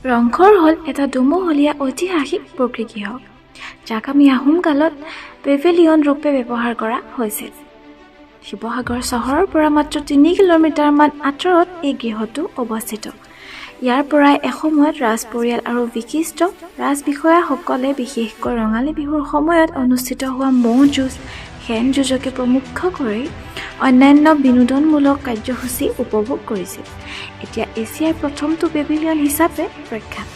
ৰংঘৰ হ'ল এটা দুমহলীয়া ঐতিহাসিক প্ৰকৃগৃহ, যাক আমি আহোম কালত পেভিলিয়ন ৰূপে ব্যৱহাৰ কৰা হৈছিল। শিৱসাগৰ চহৰৰ পৰা মাত্ৰ 3 কিলোমিটাৰমান আঁতৰত এই গৃহটো অৱস্থিত। ইয়াৰ পৰাই এসময়ত ৰাজপৰিয়াল আৰু বিশিষ্ট ৰাজবিষয়াসকলে বিশেষকৈ ৰঙালী বিহুৰ সময়ত অনুষ্ঠিত হোৱা ম'হ যুঁজ, শেন যুঁজকে প্ৰমুখ্য কৰি অন্যান্য বিনোদনমূলক কাৰ্যসূচী উপভোগ কৰিছিল। এতিয়া এছিয়াৰ প্ৰথমটো পেভিলিয়ন হিচাপে প্ৰখ্যাত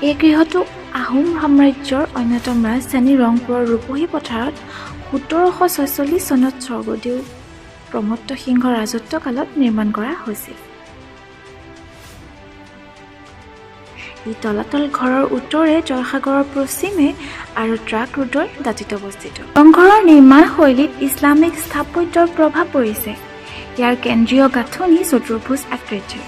এই গৃহটো আহোম সাম্ৰাজ্যৰ অন্যতম ৰাজধানী ৰংপুৰৰ ৰূপহী পথাৰত 1746 চনত স্বৰ্গদেউ প্ৰমত্ত সিংহৰ ৰাজত্বকালত নিৰ্মাণ কৰা হৈছিল। ই তলাতল ঘৰৰ উত্তৰে, জয়সাগৰৰ পশ্চিমে আৰু ট্ৰাক ৰোডৰ দাঁতিত অৱস্থিত। ৰংঘৰৰ নিৰ্মাণ শৈলীত ইছলামিক স্থাপত্যৰ প্ৰভাৱ পৰিছে। ইয়াৰ কেন্দ্ৰীয় গাঁথনি চতুৰ্ভুজ আকৃতিৰ।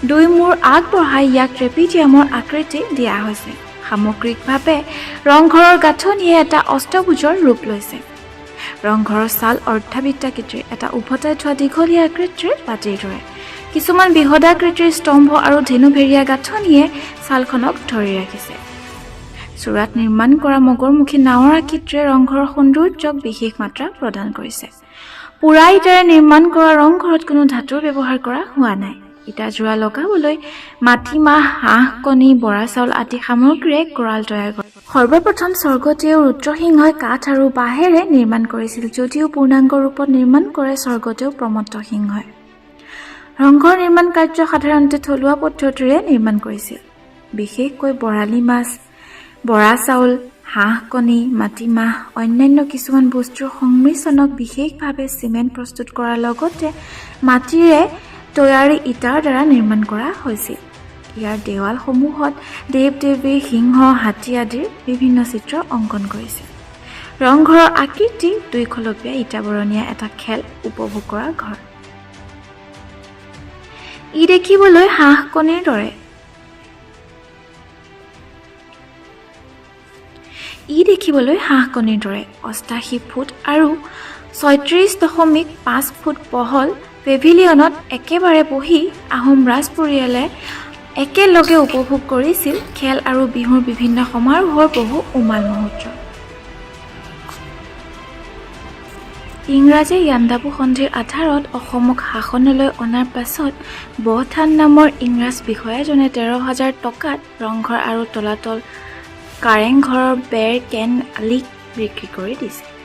দুই মূৰ আগবঢ়াই ইয়াক ট্ৰেপিজিয়ামৰ আকৃতি দিয়া হৈছে। সামগ্ৰিকভাৱে ৰংঘৰৰ গাঁথনিয়ে এটা অষ্টভুজৰ ৰূপ লৈছে। ৰংঘৰৰ চাল অৰ্ধবৃত্তাকৃতিৰ, এটা উভতাই থোৱা দীঘলীয়া আকৃতিৰ বাতিৰ দৰে। কিছুমান বৃহদাকৃতিৰ স্তম্ভ আৰু ধেনুভেৰীয়া গাঁথনিয়ে চালখনক ধৰি ৰাখিছে। চূড়াত নিৰ্মাণ কৰা মগৰমুখী নাৱৰ আকৃতিয়ে ৰংঘৰৰ সৌন্দৰ্যক বিশেষ মাত্ৰা প্ৰদান কৰিছে। পোৰা ইটাৰে নিৰ্মাণ কৰা ৰংঘৰত কোনো ধাতুৰ ব্যৱহাৰ কৰা হোৱা নাই। ইটা জোৰা লগাবলৈ মাটিমাহ, হাঁহ কণী, বৰা চাউল আদি সামগ্ৰীৰে গঁৰাল তৈয়াৰ কৰে। সৰ্বপ্ৰথম স্বৰ্গদেউ ৰুদ্ৰসিংহই কাঠ আৰু বাঁহেৰে নিৰ্মাণ কৰিছিল যদিও পূৰ্ণাংগ ৰূপত নিৰ্মাণ কৰে স্বৰ্গদেউ প্ৰমত্ত সিংহই। ৰংঘৰ নিৰ্মাণ কাৰ্য সাধাৰণতে থলুৱা পদ্ধতিৰে নিৰ্মাণ কৰিছিল। বিশেষকৈ বৰালি মাছ, বৰা চাউল, হাঁহ কণী, মাটিমাহ, অন্যান্য কিছুমান বস্তুৰ সংমিশ্ৰণক বিশেষভাৱে চিমেণ্ট প্ৰস্তুত কৰাৰ লগতে মাটিৰে তৈয়াৰী ইটাৰ দ্বাৰা নিৰ্মাণ কৰা হৈছিল। ইয়াৰ দেৱালসমূহত দেৱ দেৱী, সিংহ, হাতী আদিৰ বিভিন্ন চিত্ৰ অংকন কৰিছিল। ৰংঘৰৰ আকৃতি দুইখলপীয়া ইটাবৰণীয়া এটা খেল উপভোগ কৰা ঘৰ। ই দেখিবলৈ হাঁহ কণীৰ দৰে। ই দেখিবলৈ হাঁহ কণীৰ দৰে। 88 ফুট আৰু 36.5 ফুট বহল পেভিলিয়নত একেবাৰে বহি আহোম ৰাজপৰিয়ালে একেলগে উপভোগ কৰিছিল খেল আৰু বিহুৰ বিভিন্ন সমাৰোহৰ বহু উমাল মুহূৰ্ত। ইংৰাজে ইয়াণ্ডাবু সন্ধিৰ আধাৰত অসমক শাসনলৈ অনাৰ পাছত বথান নামৰ ইংৰাজ বিষয়াজনে 13,000 টকাত ৰংঘৰ আৰু তলাতল কাৰেংঘৰৰ বেৰ কেন আলিক বিক্ৰী কৰি দিছিল।